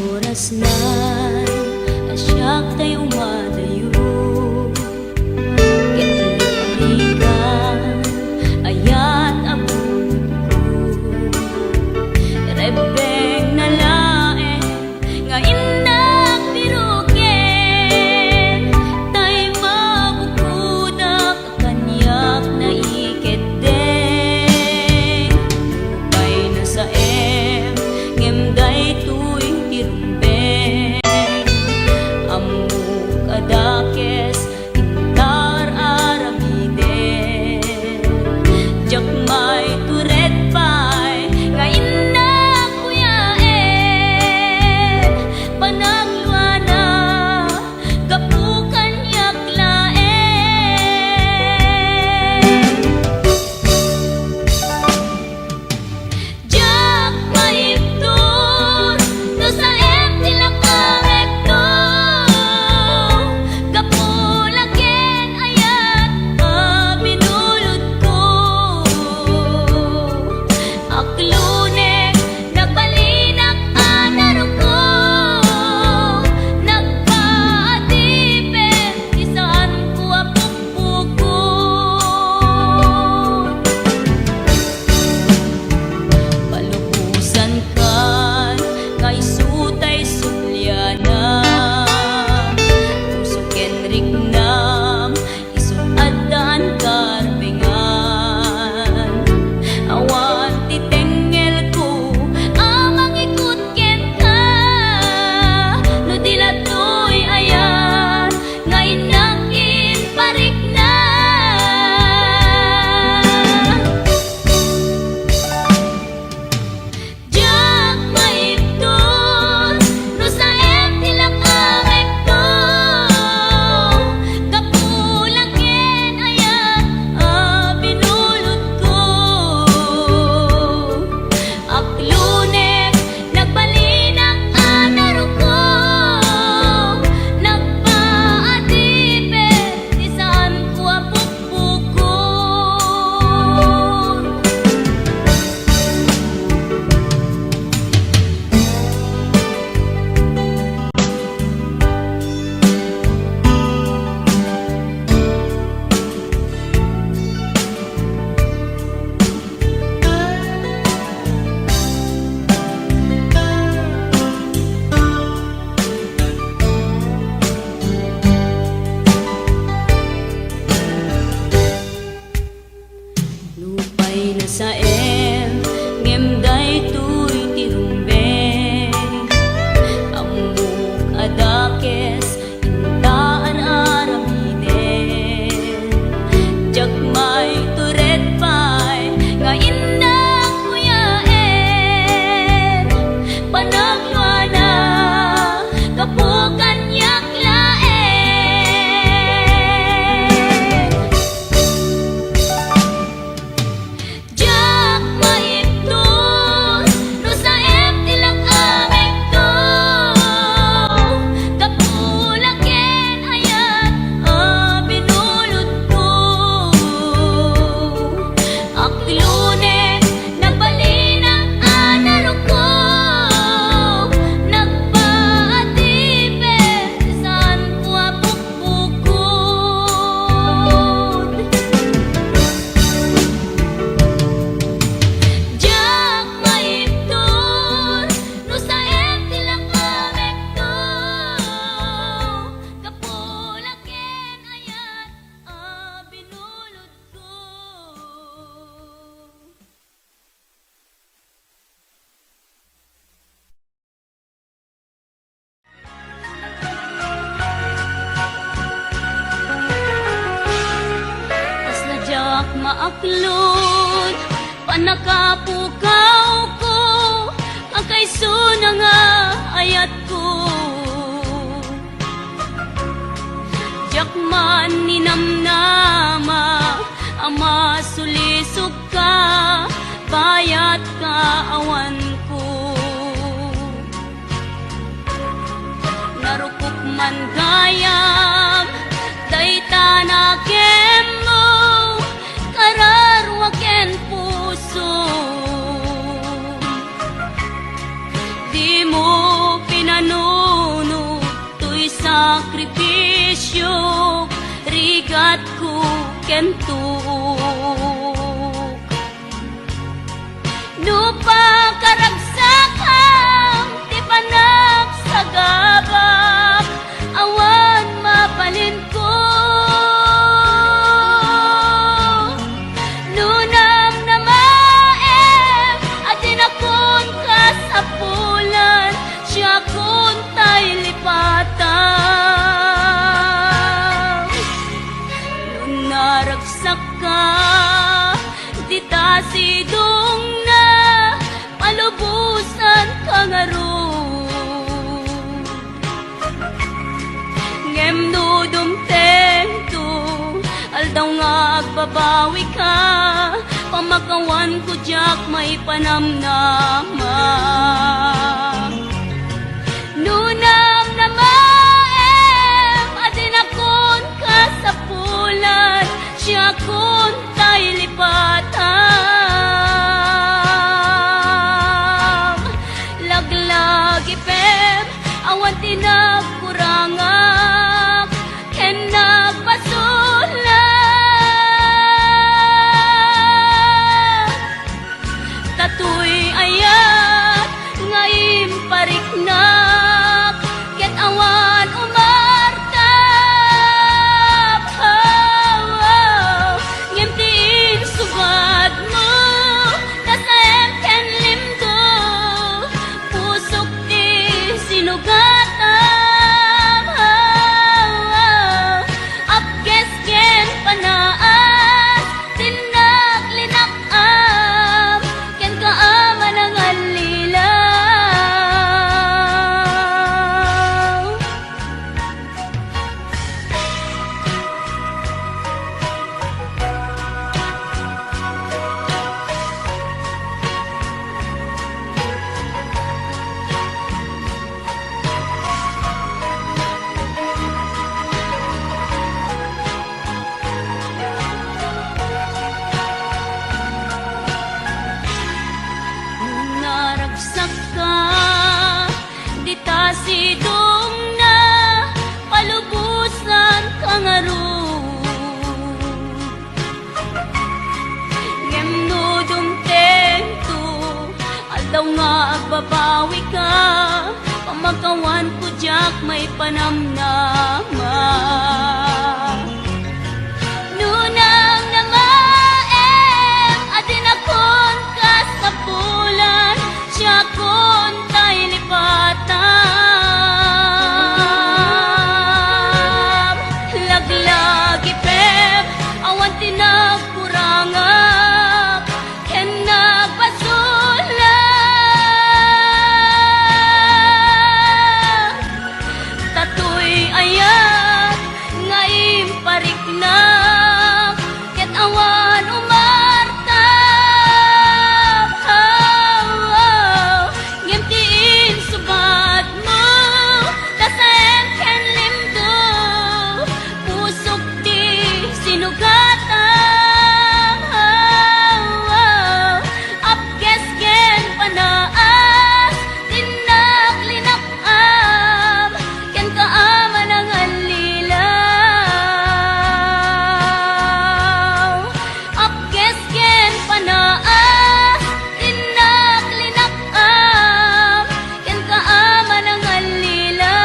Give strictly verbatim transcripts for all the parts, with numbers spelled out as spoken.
Oras na a siak tay umadayo, ket lirikan ayat a bunotko. Rebbengna laeng nga innak piruken, tay mabukodak kaniak naikeddeng. Nupay nasaem, ngem daytoy ti rumbeng. Ammok a dakes, intar aramiden. Diak maitured pay nga innak kuyaen. Panagluana, gapu kaniak laeng. Diak maibtur no saem ti lakamekto, gapu la ken ayat a binulodko. Aklunek, nagbalinak a naruko, nagpaadipen ti saanko a pukpukot. Palubosankan nga isu tay subliana, puso ken riknam, isu addaan karbengan. Awan ti tengngelko a mangikut kenka, no di la toy ayat nga innak imparikna. Diak maibtur no saem ti lakamekto, gapu la ken ayat a binulodko. Aklunek, nagbalinak a naruko, nagpaadipen ti saanko a pukpukot. Nupay nasaem, ngem daytoy ti rumbeng. Ammok a dakes, inta ar-aramiden. Diak maitured pay nga innak kuyaen. Panagluana, gapu kaniak laeng. Diak maibtur no saem ti lakamekto, gapu la ken ayat a binulodko. Aklunek, nagbalinak a naruko, nagpaadipen ti saanko a pukpukot. Diak maibtur no saem ti lakamekto, gapu la ken ayat a binulodko. Kasla diak maaklod, pannakapukawko, a kaysona nga ayatko. Arukok man gayam, dayta nakemmo, kararua ken puso. Dimo pinanunot toy sakrifisio, rigatko ken tuok. No pakaragsakam ti panagsagabak, awan mabalinko. No namnamaem a dinakon kasapulan, siakon tay lipatam. No naragsakka, dita sidongna, palubosanka ngarud. Ngem no dumtengto, aldaw nga agbabawika, pamakawanko diak maipanamnama. No namnamaem a dinakon kasapulan, siakon tay lipatam. Laglagipem, awan ti nagkurangak ken nagbasolak. Ta toy ayat nga impariknak, ket awan umartak. Ngem ti insubadmo, kasaem ken limdo, pusok ti sinugatam. Apges ken panaas, dinnak linak-am kenka a manangallilaw. Naragsakka, dita sidongna, palubosanka ngarud. Ngem no dumtengto, aldaw nga agbabawika, pamakawanko diak maipanamnama. No namnamaem a dinakon kasapulan, siakon tay lipatam. Laglagipem, awan ti nagkurangak ken nagbasolak. Ta toy ayat nga impariknak, ket awan umartak. Ngem ti insubadmo, kasaem ken limdo, pusok ti sinugatam. Apges ken panaas, dinnak linak-am kenka a manangallilaw. Apges ken panaas, dinnak linak-am kenka a manangallilaw.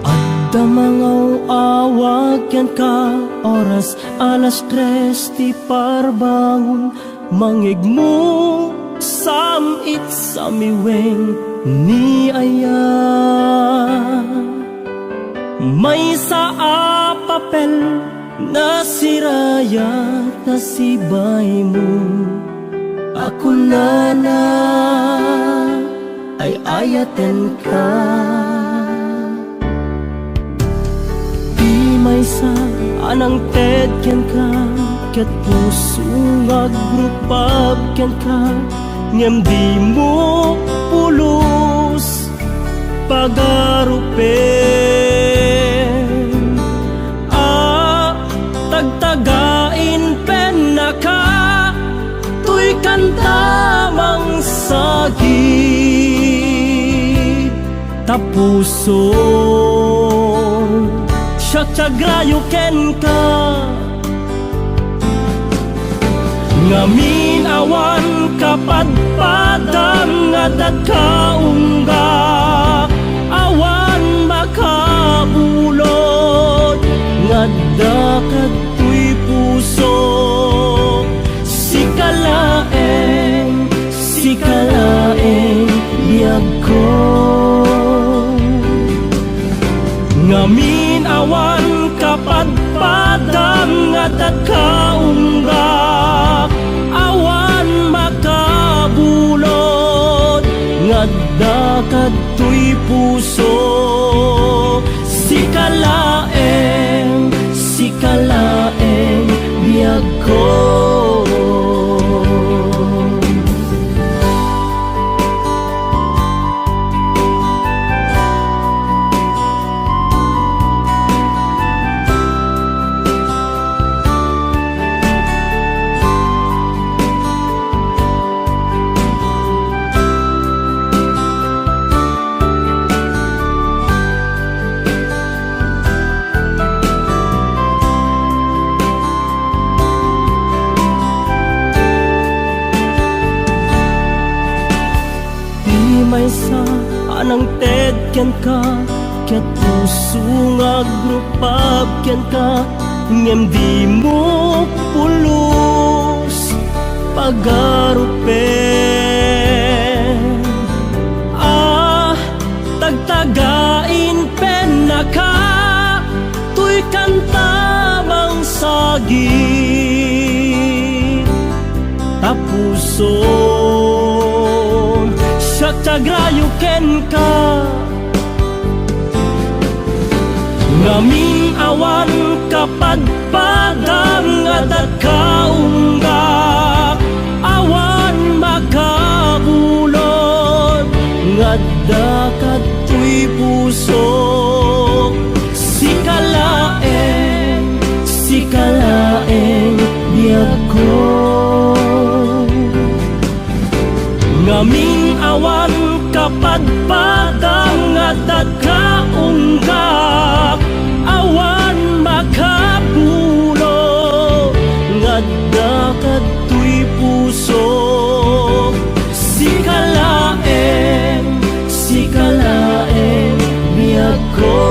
Adda mangaw-awag kenka, oras alas tres ti parbangon, mangigmo Sam-it samiweng ni aya, maysa a papel nasirayat ta sibaymo a kunana, ay-ayatenka. Ti maysa a nangted kenka, ket puso nga agrupab kenka, ngem dimo pulos pagarupen. A tagtagain pennaka, toy kanta mangsagit ta puso. Siak ti agrayo kenka, ngamin awan kapadpadam nga adda ka ungga, awan makabulod nga adda kadtoy puso. Sika laeng, sika laeng biagko. Ngamin awan kapadpadam nga adda ka ungga, awan makabulod nga adda kadtoy puso. Sika laeng, sika laeng biagko. Ti maysa a nangted kenka, ket puso nga agrupab kenka, ngem dimo pulos pagarupen. A tagtagain pennaka, toy kanta mangsagit ta puso. Siak ti agrayo kenka, ngamin awan kapadpadam nga adda ka ungga, awan makabulod nga adda kadtoy puso. Sika laeng, sika laeng biagko. Ngamin awan kapadpadam nga adda ka ungga, awan makabulod nga adda kadtoy puso. Sika laeng, sika laeng biagko.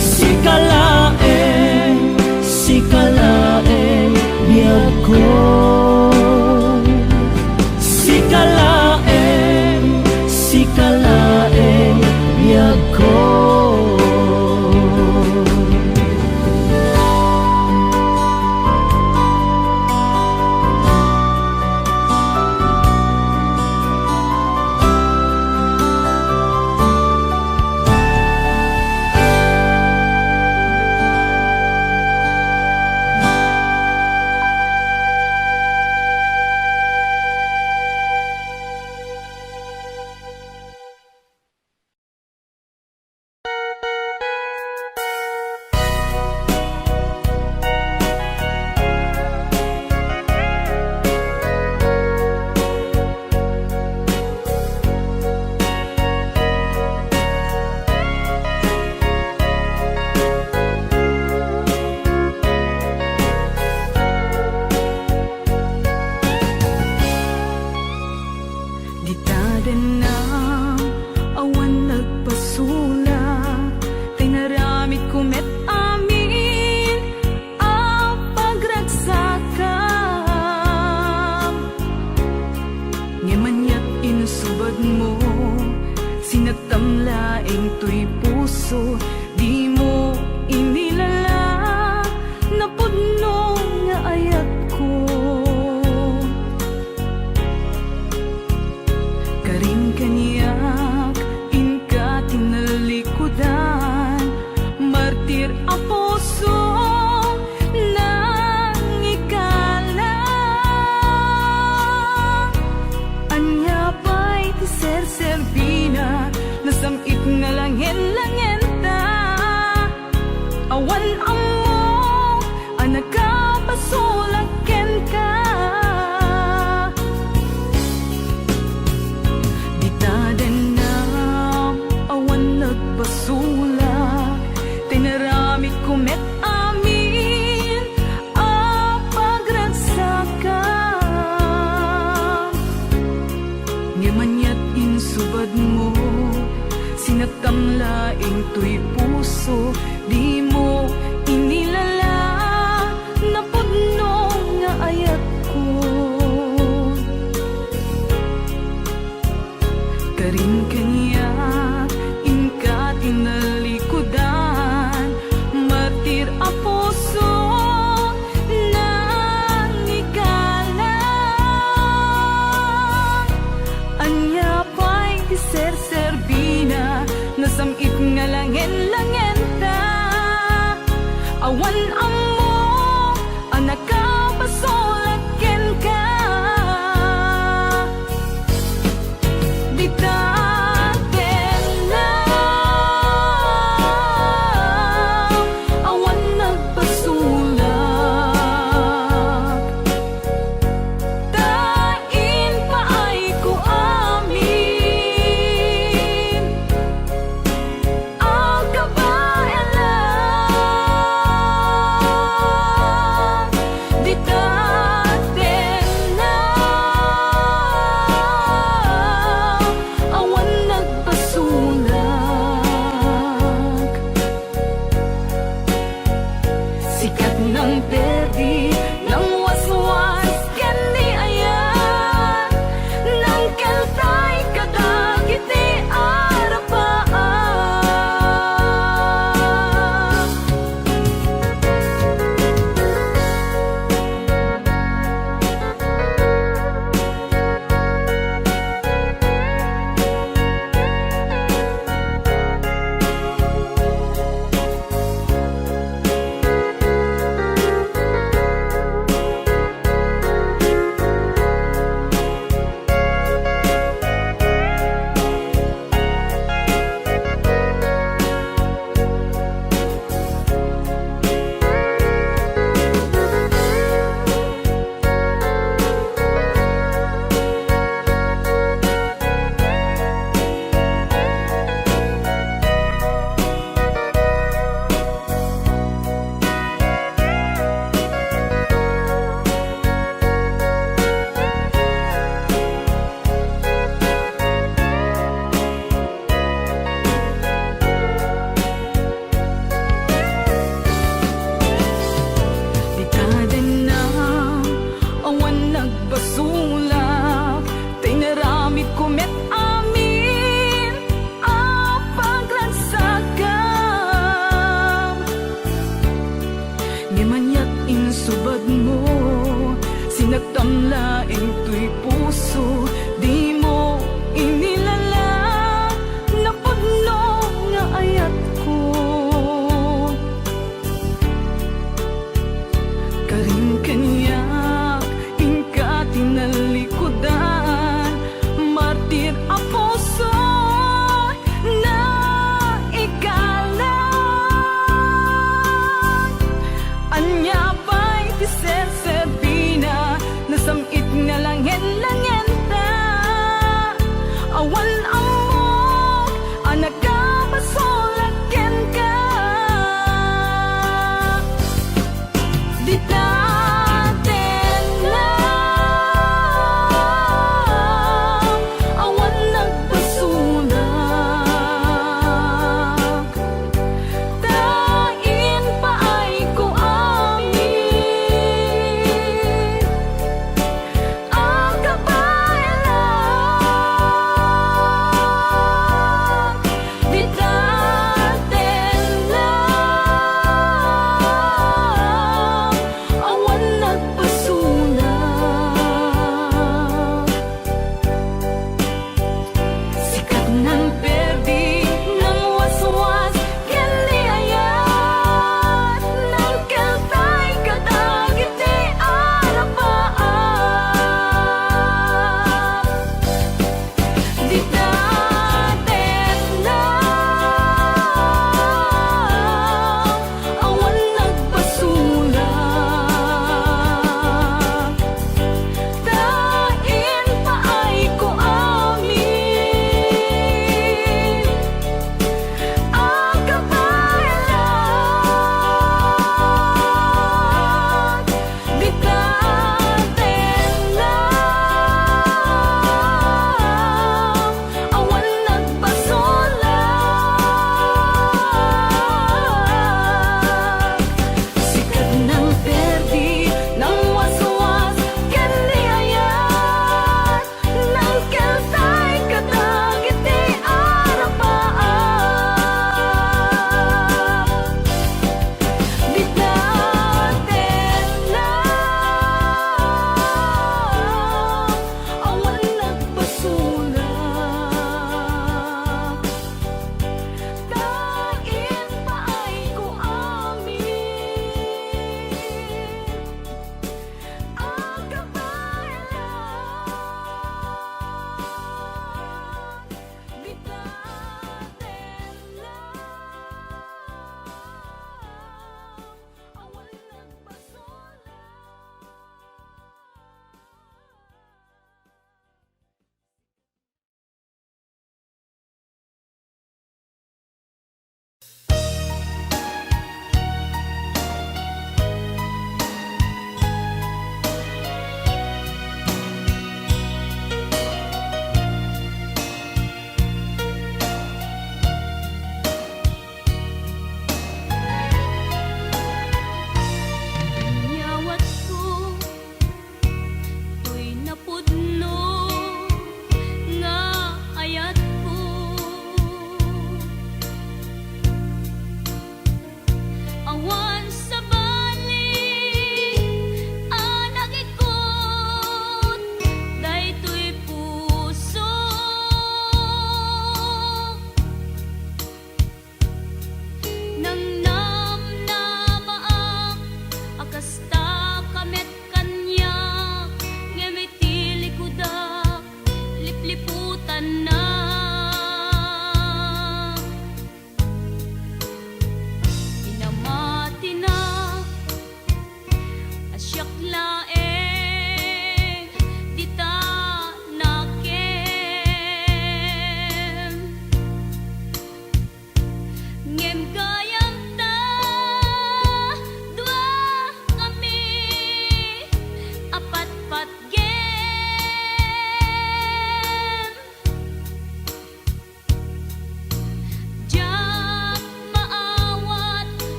Sika laeng, sika laeng biagko. Sika laeng, sika laeng biagko. Dita denna awan nagpasulak, ta inaramidko met amin a pagragsakam. Tam laeng toy puso, dimo inilala, napudno nga ayatko. Karin kaniak, inka tinalikudan, martir a puso, nangikala. Ania pay ti serserbina, nasam-it nga langen-langenta. Awan ammo a nakapasulak kenka. Dita dennam, awan nagpasulak, tinaramidko met amin a pagragsakam. Ngem aniat insubadmo, sinaktam laeng toy puso, dimo inilala, napudno nga ayatko. Karin kaniak, inka tinalikudan, martir a puso, nangikala. Ania pay ti serserbina, nasam-it nga langen-langenta. Awan ammo a nakapasulak kenka. Dita dennam, awan nagpasulak. Ta impaayko amin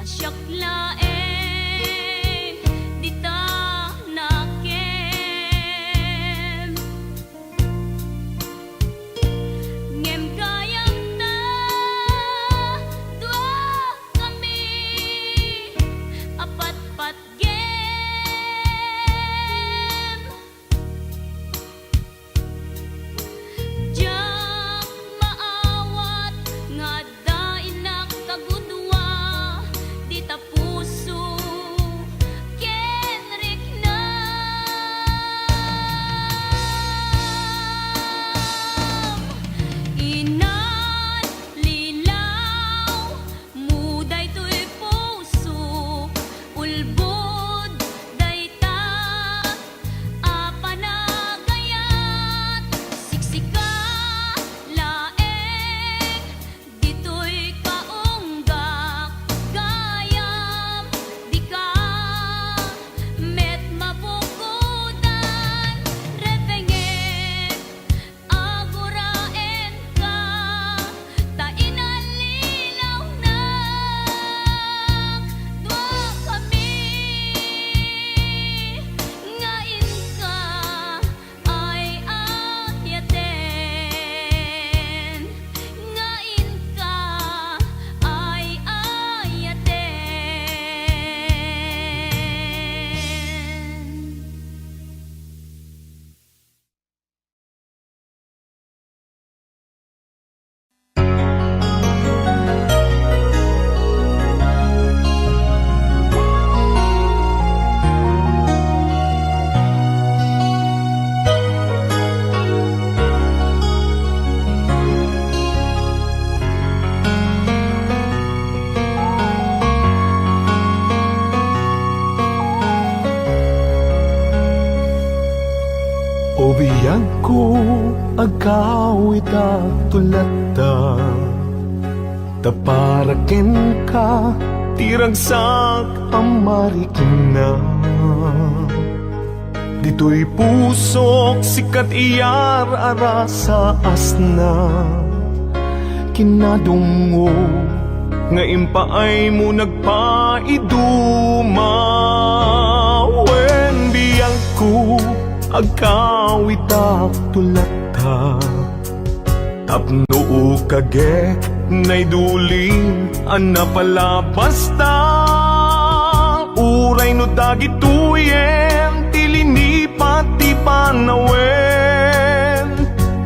Siak laeng dita nakem. Ngem gayam ta duakami a patpatgem. Diak maawat nga adda innak kagudua dita puso ken riknam. Inallilaw mo daytoy puso, ulbod dayta a panagayat, siksika laeng ditoy kaunggak, gayam dika met mabukodan, repengek, aguraenka, ta inallilawnak duakami nga inka ay-ayaten, nga inka ay-ayaten. O biagko, agawidak to latta, ta para kenka ti ragsak a marikna. Ditoy pusok, sika ti iyar-arasaasna. Kinadumngop nga impaaymo nagpaiduma. Wen biagko, agawidak to latta, tapno ukagek naidulin a napalabasta. Uray no dagitoyen ti linipat ti panawen,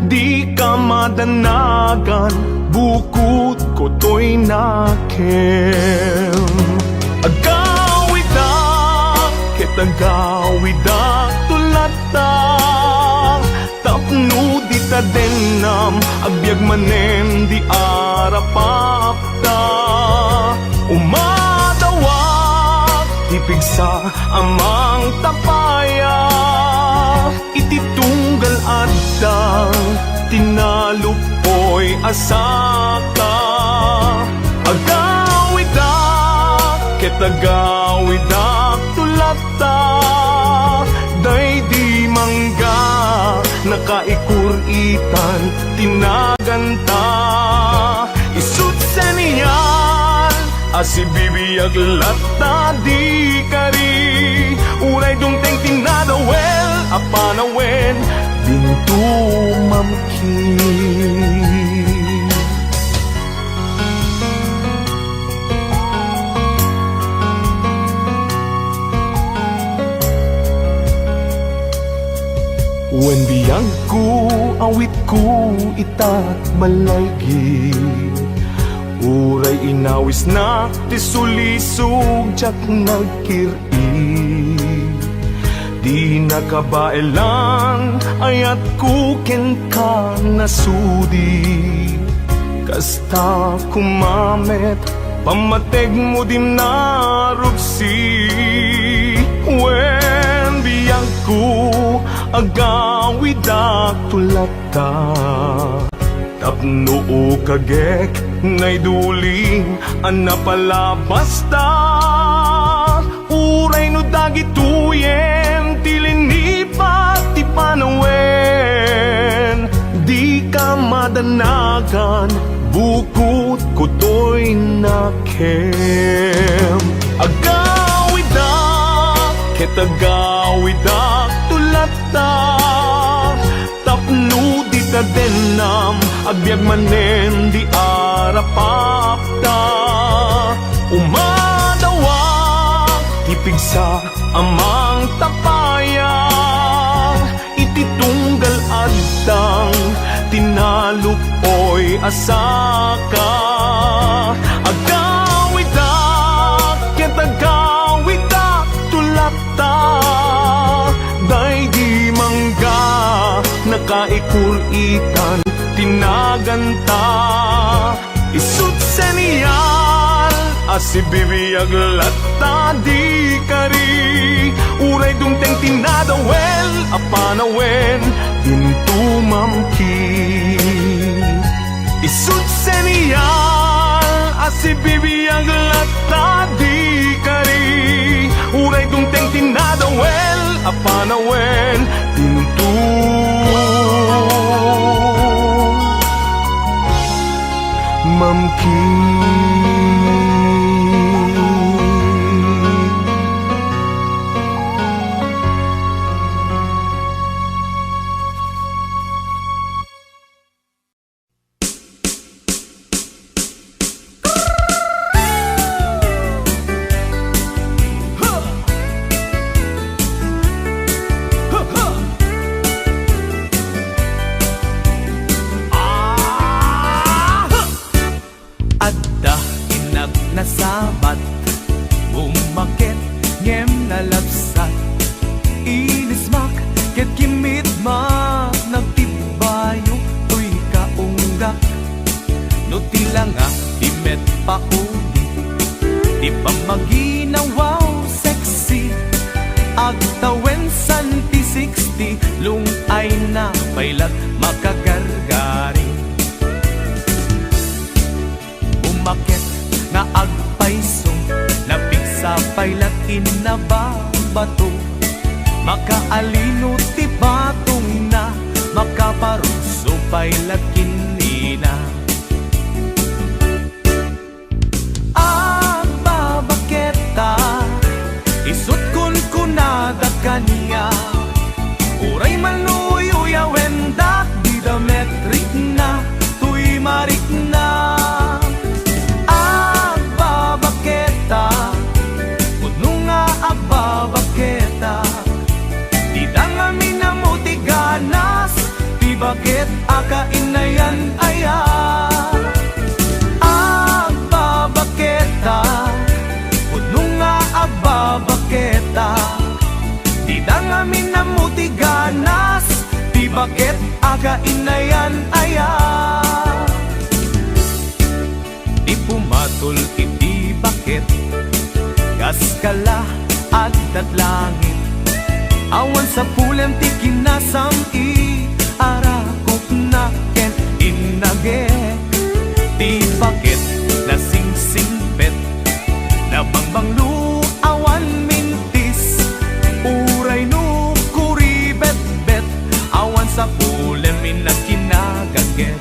dika madanagan, bukod ko toy nakem. Agawidak ket agawidak to latta, tapno dita dennam, agbiag manen di arapapta. Umadawak ti pigsa a mangtapaya, iti tunggal adda ti naluppoy a saka. Agawidak ket agawidak to latta, daydi mangga, nakaikur-itan ti naganta. Isut sanian a sibibiag latta di kari, uray dumteng ti nadawel a panawen, dinto mamkin. Wen biagko, awitko itat balaygi. Uray inawisnak ti sulisog, diak nagkir-i. Di nakabaelan, ayatko kenka nasudi. Kasta koma met, pammategmo di narupsi. Wen biagko, agawidak to latta, tapno ukagek naidulin a napalabasta. Uray no dagitoyen ti linipat ti panawen, dika madanagan, bukod ko toy nakem. Tagawidak to latta, tapno dita dennam, agbiag manen di arapapta. Umadawak ti pigsa a mangtapayag iti tunggal adtang tinaluk-oy a saka. Agawidak ket agawidak to latta, daydi mangga nakaikur-itan ti naganta. Isut senial a sibibiag latta di kari, uray dumteng ti nadawel a panawen, dinto mamkis. Isut senial a sibibiag latta di kari, uray dumteng ti nadawel a panawen, dinto mamkis. Adda innak nasabat, bummaket ngem nalabsat. Inismak ket kimmitmak, nagtibbayok toy kaunggak. No ti langa ti met pauli, ti pammaginawaw sexy, agtawen santi sixty, lung-ayna pay lat makagargari. Umaket nga agpayso, napigsa pay lat inna babato. Makaalino ti patongna, makaparuso pay lat ken nina. Agbabaketa, isut kunkunada kaniak, uray man no uy-uyawendak, dida met rikna toy marikna. Agbabaketa, pudno nga agbabaketa, dida ngamin ammo ti ganas, ti baket a kainayan aya. Agbabaketa, pudno nga agbabaketa, dida ngamin ammo ti ganas, ti baket a kainayan aya. Ti pumatol iti baket, kas kala addat langit. Awan sapulem ti kinasam-i, arakupna ken innage. Ti baket nasingsingpet, nabangbanglo awan mintis. Uray no kuribetbet, awan sapulem inna kinagaget.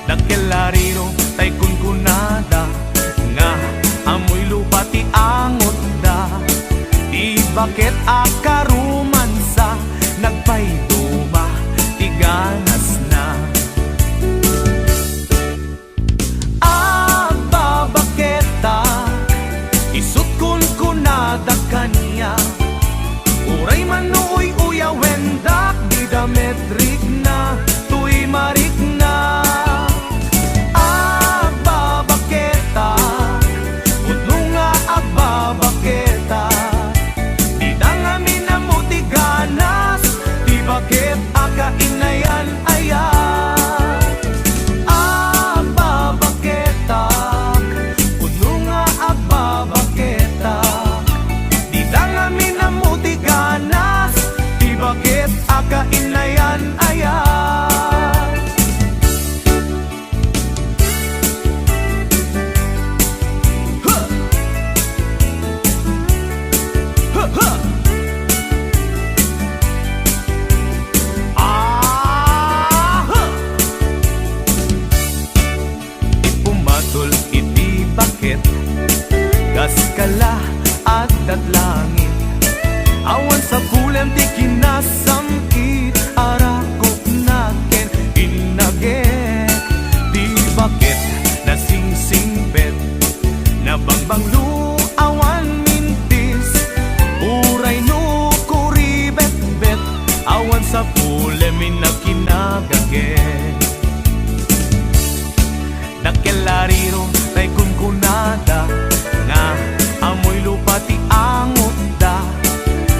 Dakkel a riro tay kunkunada nga ammoy lupa ti angotda. Ti baket a karumansa, nagpayduma ti ganasna. Agbabaketa, isut kunkunada kaniak, uray man no uy-uyawendak, dida met rikna toy marikna. Agba- Panglo awan mintis, uray no kuribetbet, awan sapulem inna kinagaget. Dakkel a riro tay kunkunada, nga amoy lupa ti angotda.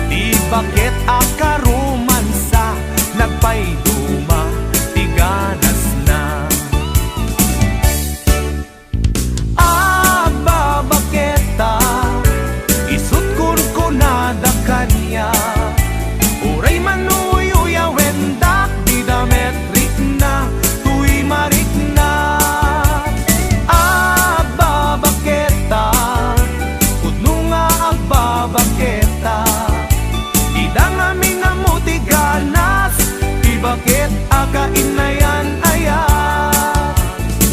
Ti baket a karomansa, nagpaiduma ti ganasna. Agbabaketa, isut' kunkunada kaniak, uray man uyuyawendak, dida met rikna toy marikna. Agbabaketa, pudno nga agbabaketa, dida ngamin ammo ti ganas, ti baket a kainayan-ayat.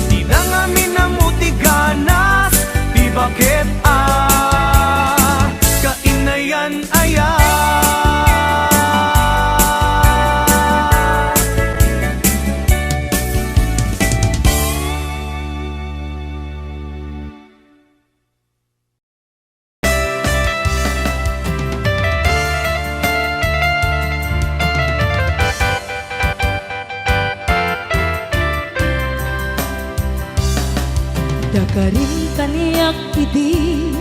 Dida ngamin ammo ti ganas, ti baket a kainayan-ayat. Dakarim kaniak idi,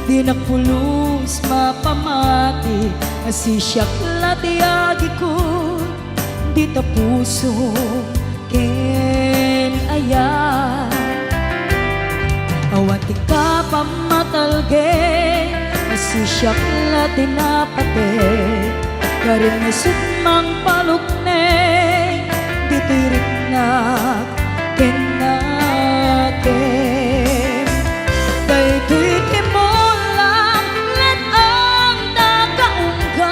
dinak pulos mapamati, a sisiak la ti agikut, dita pusom ken ayat. Awan ti kapam matalged, a sisiak la ti napateg, karim nga isut' mangpalukneng, ditoy riknak ken nakem. Daytoy ti mulam, let-ang ta kaunggam.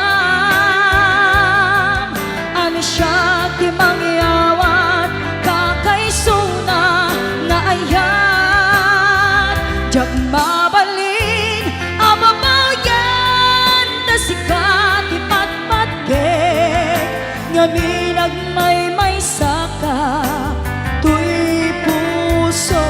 Ani siak ti mangyawat, kakaisuna nga ayat. Diak mabalin a babawian, ta sika ti patpatgek, ngamin agmaymaysaka toy puso.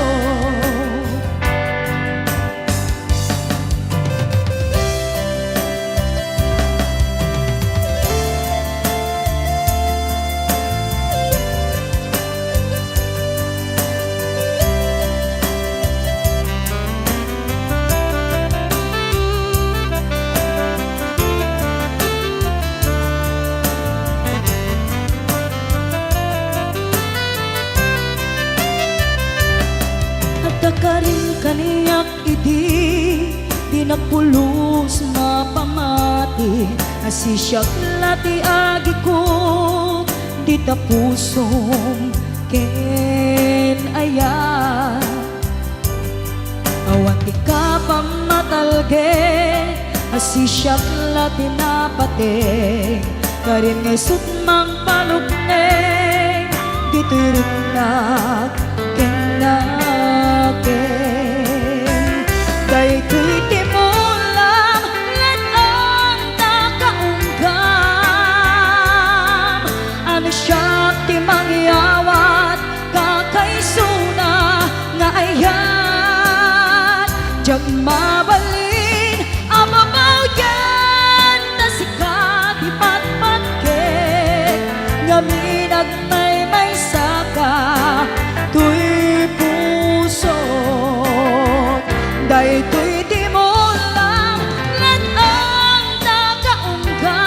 Adda karin kaniak idi, dinak pulos mapamati, a sisiak la ti agikut, dita pusom ken ayat. Awan ti kapam matalged, a sisiak la ti napateg, karim nga isut' mangpalukneng, ditoy riknak ken nakem. Daytoy ti mulam, let-ang ta kaunggam. Ani siak ti mangyawat, kakaisuna nga ayat. Diak mabalin a babawian, ta sika ti patpatgek, ngamin agmaymaysaka toy puso. Daytoy ti mulam, let-ang ta kaunggam.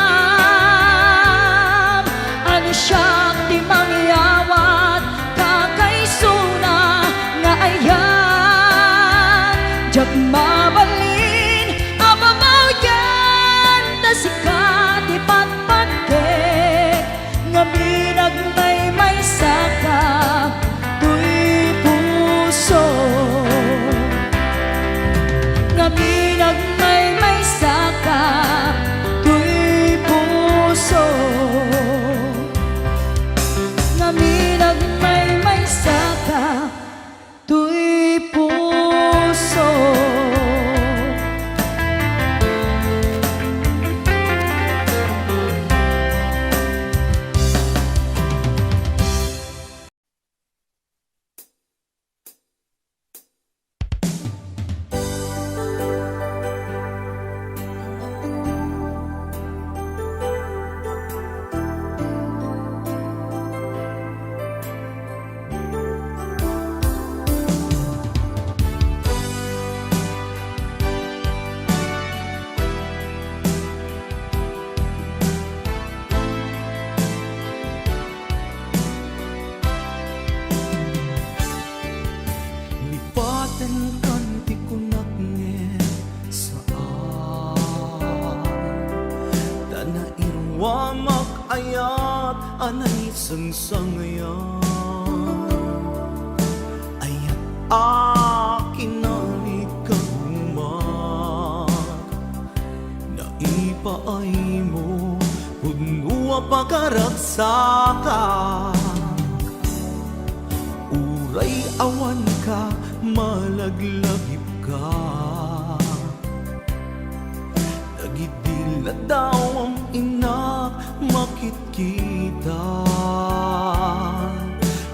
Ani siak ti mangyawat, kakaisuna nga ayat. Diak mabalin a babawian, ta sika ti patpatgek, ngamin agmaymaysaka toy puso. Ngamin agmaymaysaka toy puso. Ngamin agmaymaysaka toy puso. Ti kunak ngem saan, ta nairuamak ayat a naisangsangayan. Ayat a kinalikagumak, naipaaymo, pudno a pagaragsak. Uray awanka, malaglagipka. Dagidi ladawam innak makitkita.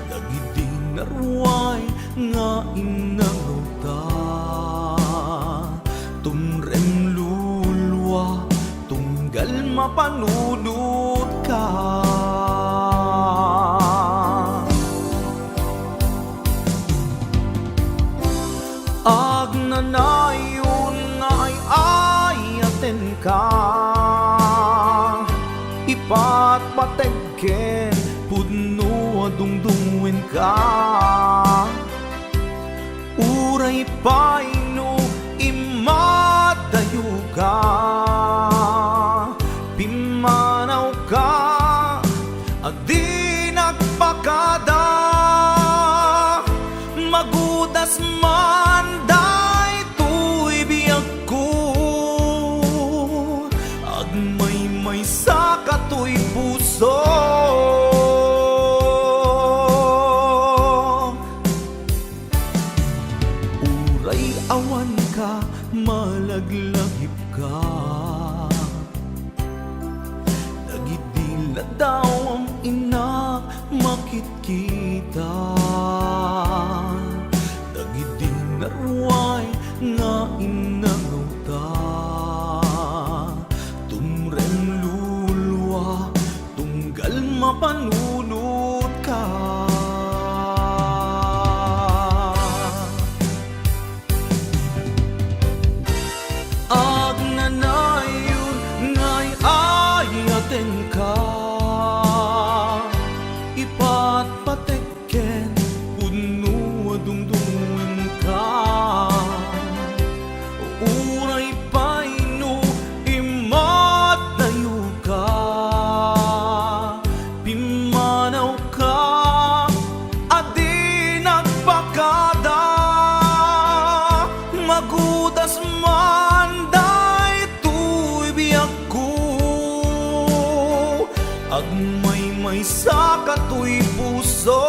Dagidi naruay nga innangawta. Tumrem lulua, tunggal mapanunotka. Agnanayon nga ay-ayatenka, ipatpateg ken pudno a dungdungngoenka. Uray pay no immadayoka, pimmanawka a di nagpakada. Magudas man daytoy biagko, agmaymaysa katoy puso. Uray awanka, malaglagipka. Dagidi ladawam innak makitkita. Dagidi naruay nga innangawta. Tumrem lulua, tunggal mapanunotka. Agnanayon nga ay-ayatenka, ipatpateg ken pudno a dungdungngoenka. Uray pay no immadayoka, pimmanawka a di nagpakada. Magudas man daytoy biagko, agmaymaysa katoy puso.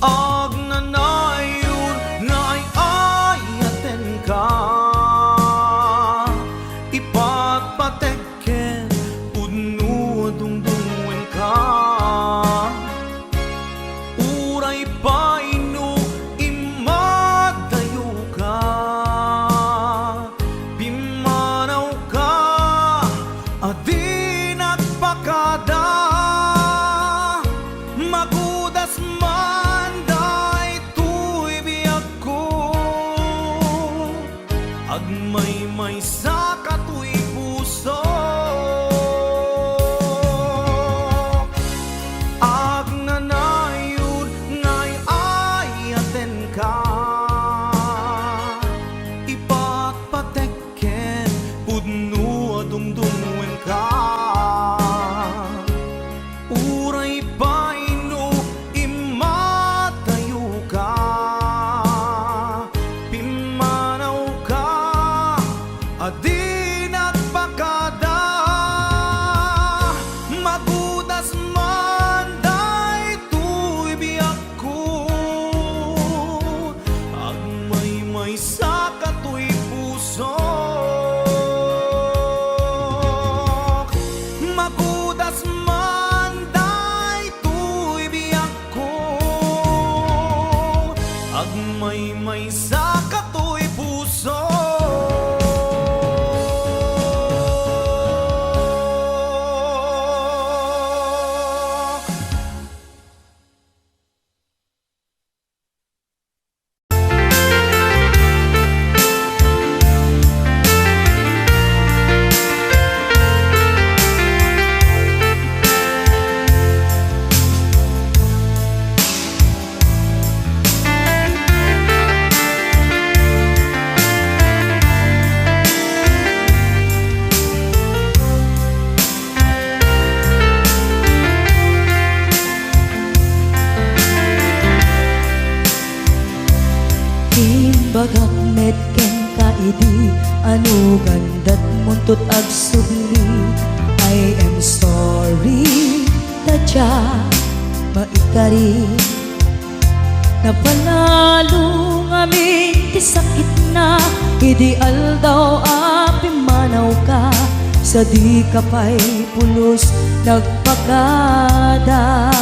Agnanayon nga ay-ayatenka, ipatpateg ken pudno a dungdungngoenka. Uray pay no immadayoka, pimmanawka a di nagpakada. Magudas man daytoy biagko, agmaymaysa katoy puso. Agnanayon nga ay-ayatenka, ipatpateg ken pudno a dungdungngoenka. Uray pay no immadayoka, pimmanawka a di Agak met kenka idi anugan datmuntot agsubli. I am sorry, ta dia maikari. Napanalo ngamin ti sakitna idi aldaw a pimmanawka, sa dika pay pulos nagpakada.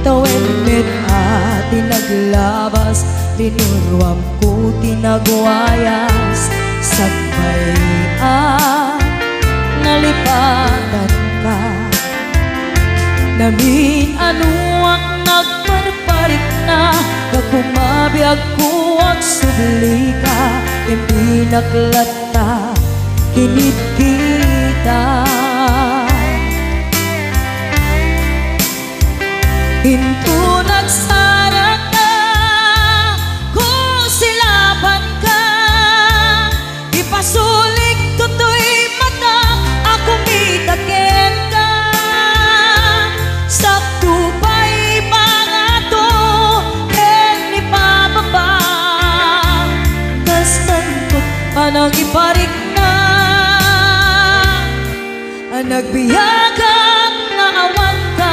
Tawen met a ti naglabas, linuruamko ti nagwayas, sakbay a nalipatanka. Namin-anoak nagparparikna, gapu mabiagko agsublika, impinak latta kinit kita. Inton agsarakka, kusilapanka, ipasulikto toy matak a kumita kenka. Sakto pay pangato ken ipababa, kastanto panangiparikna a nagbiagak nga awanka.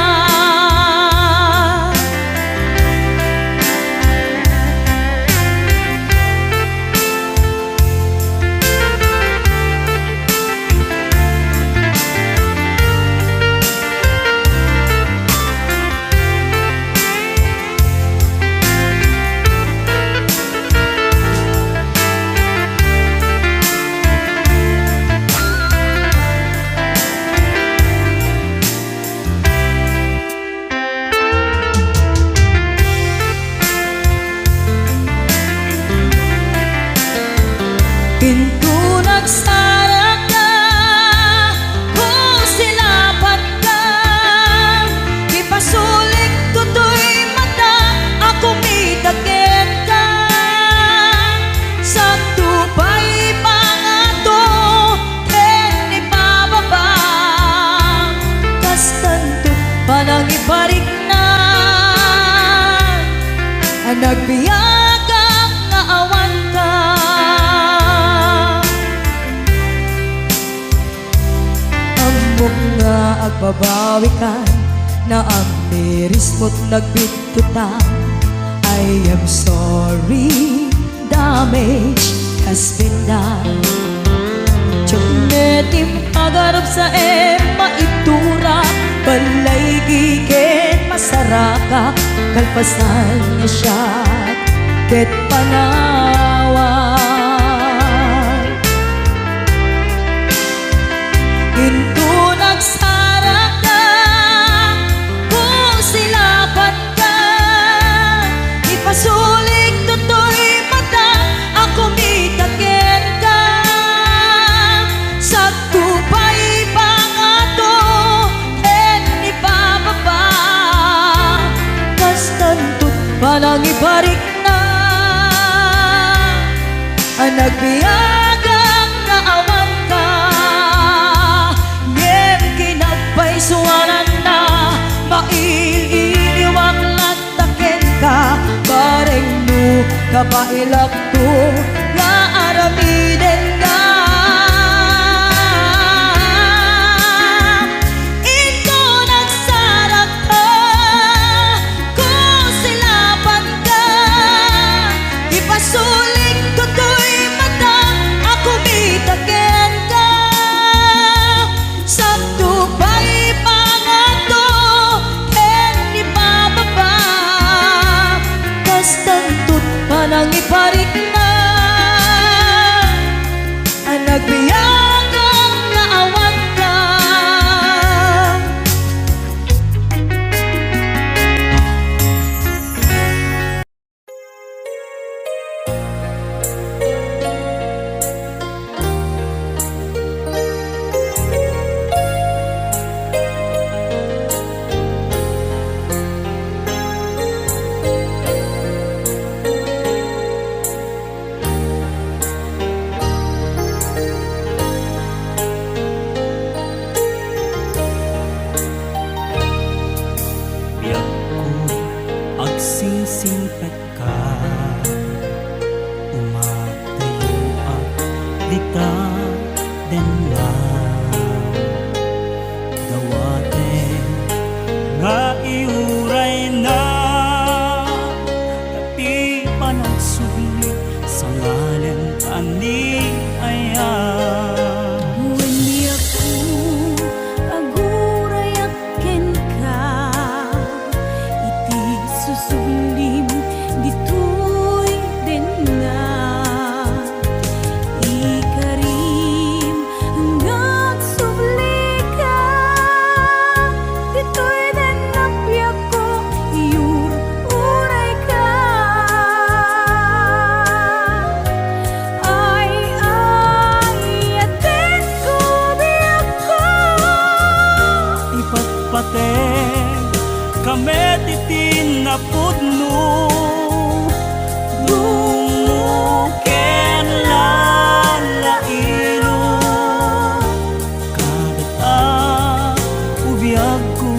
Inton agsarakka, kusilapanka, ipasulikto toy matak a kumita kenka. Sakto pay pangato ken ipababa, kastanto panangiparikna a nagbiagak nga awanka. Ammok nga agbabawikan, naamirismo't nagbitkutan. I am sorry, damage has been done. Diak met impagarupsaem maitura, ballaygi ken masaraka, kalpasan nga siak ket panawan. Inton agsarakka, kusilapanka, ipasulikto toy matak a kumita kenka. Sakto pay pangato ken ipababa, kastanto't panangiparikna a nagbiagak nga awanka. Ngem kinagpaysuananna, mail-iliwak latta kenka, bareng no kabaelakto nga aramidenka. Inton agsarakka, kusilapanka, ipasulikto toy matak a kumita kenka. Sakto pay pangato ken ipababa, kastanto't panangiparikna Singpetka, umatayuak dita denna. Dawaten nga iurayna, ti panagsubli, sangalen ani aya. Wen, biagko, agurayak kenka iti susublim ditoy denna. Ikarim nga agsublika ditoy denna, biagko, iur-urayka. Ay, ay, atenko, biagko. Ipatpatekka met iti napudno, dungngo ken lalailo. Kadata, o biagko.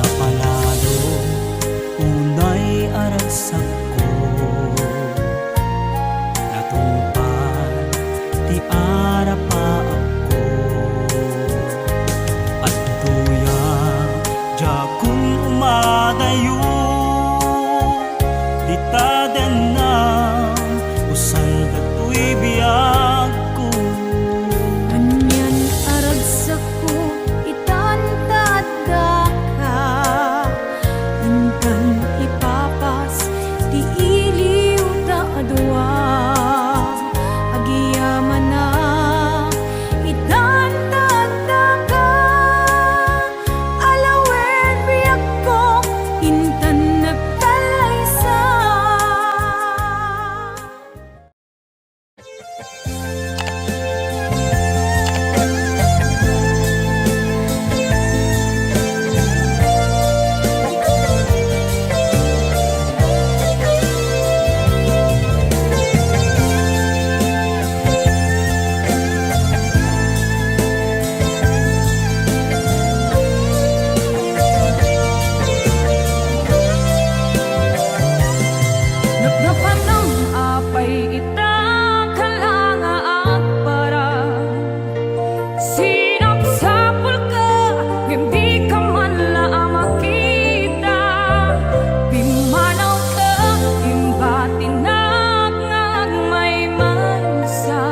Napalalo unay a ragsakko, natungpal ti arapaapko. Adtoya, diakon umadayo dita denna, usan datoy biagko. Anian a ragsakko, itan ta addaka, intan ipapas ti iliw ta a dua. Agyamanak, itan ta addaka, alawen, biagko, intan nagtallaysa. Napnapanam apay ita, kala nga agparang? Sinapsapulka ngem dika man la a makita. Pimmanawka, imbatinak nga agmaymaysa.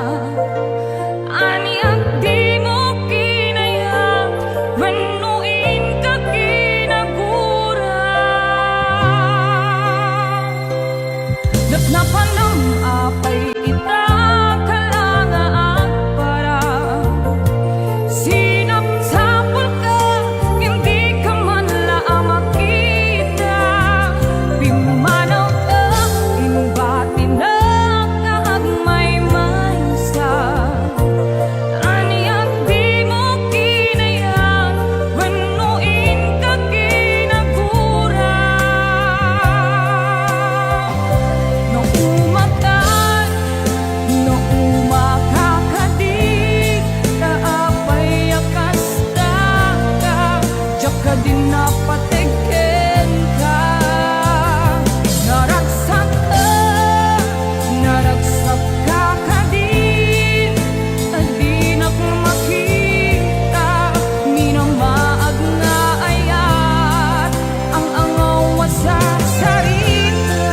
Ania ti dimo kinayat wenno inka kinagura? Napnapanam apay ita, kala nga agparang? Sinapsapulka ngem dika man la a makita. Pimmanawka, imbatinak nga agmaymaysa. Ania ti dimo kinayat wenno inka kinagura? No umakan, no umaka kadi, ta apay a kasta ka? Diak kadi napateg kenka. Naragsak, naragsak ka kadi, ta dinak makita. Minamaag nga ayat, ang-angaw a sarsarita.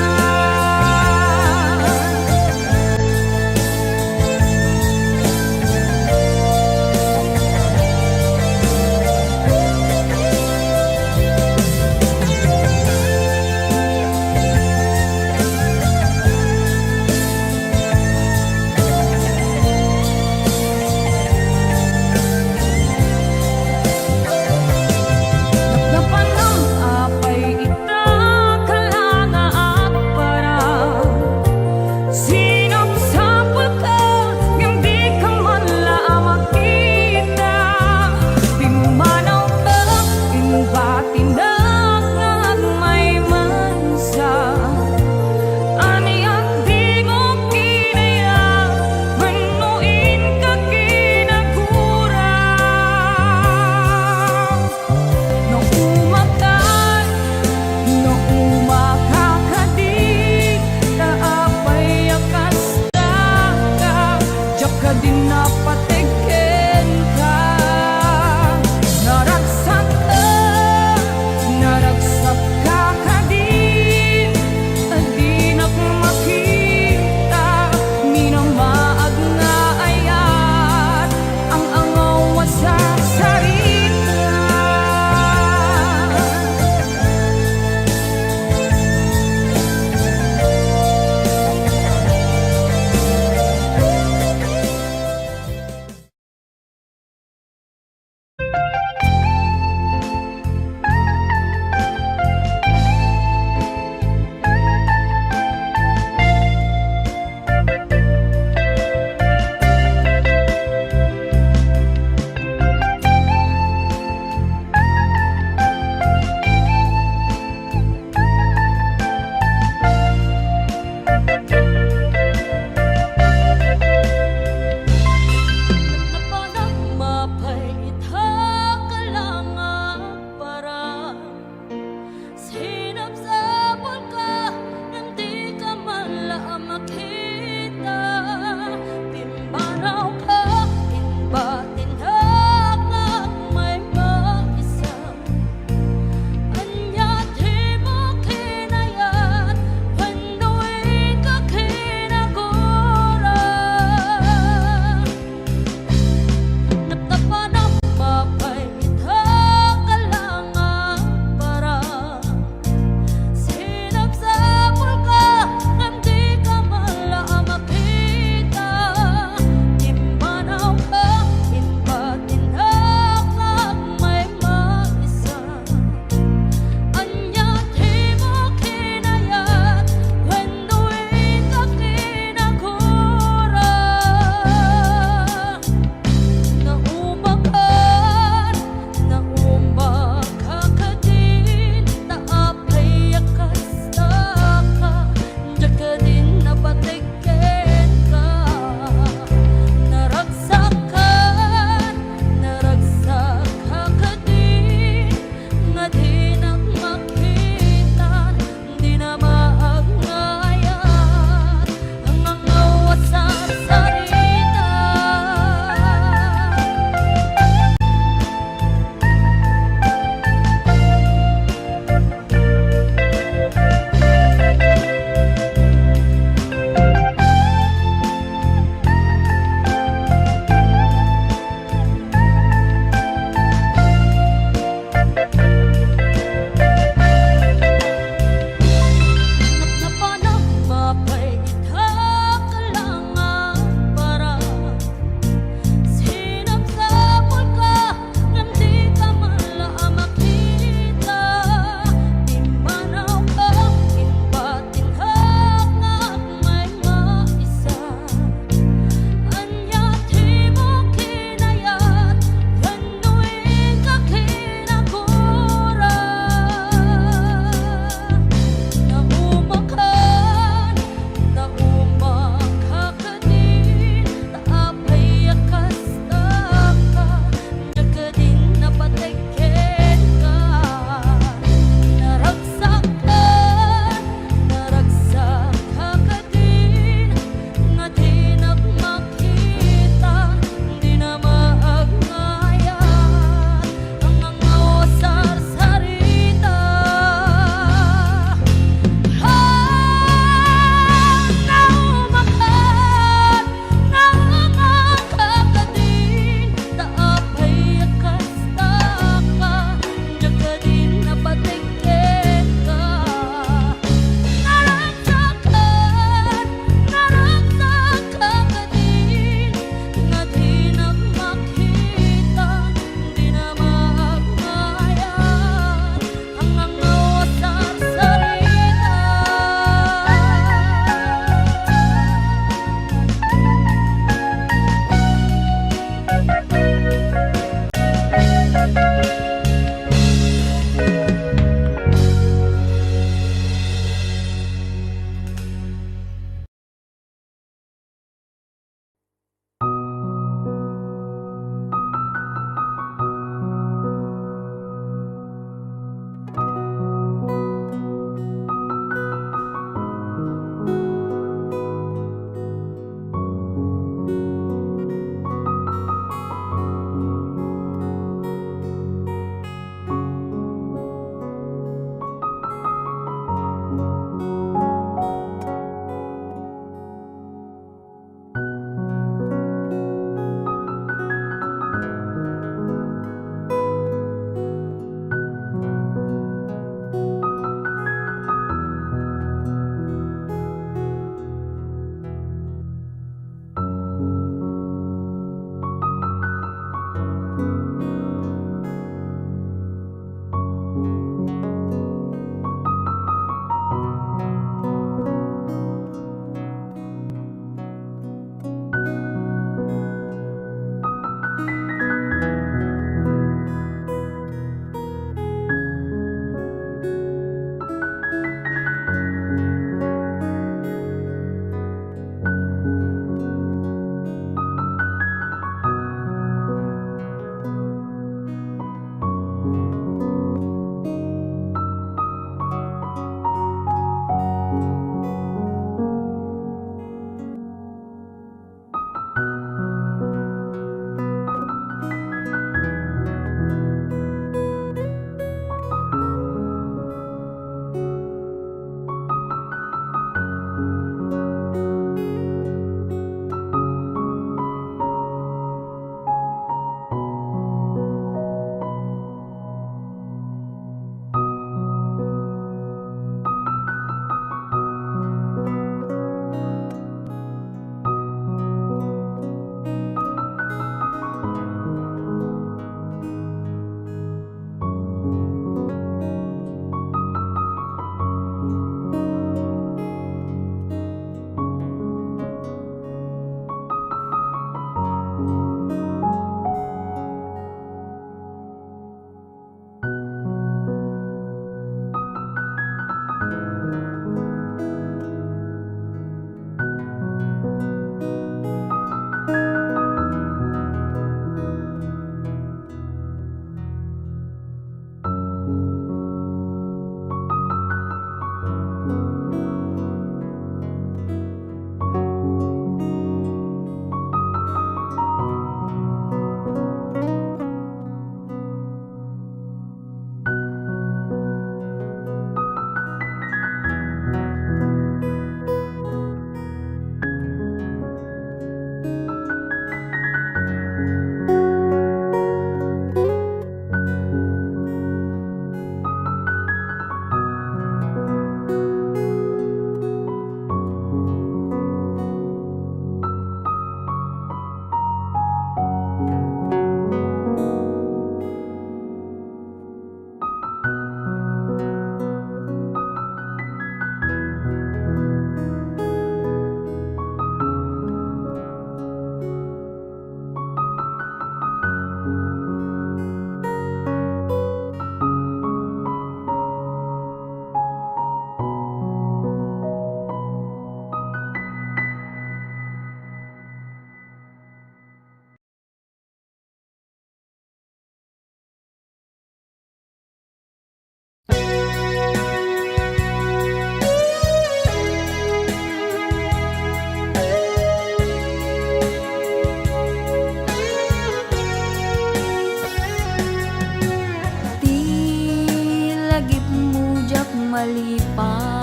Gipmo diak malipaw.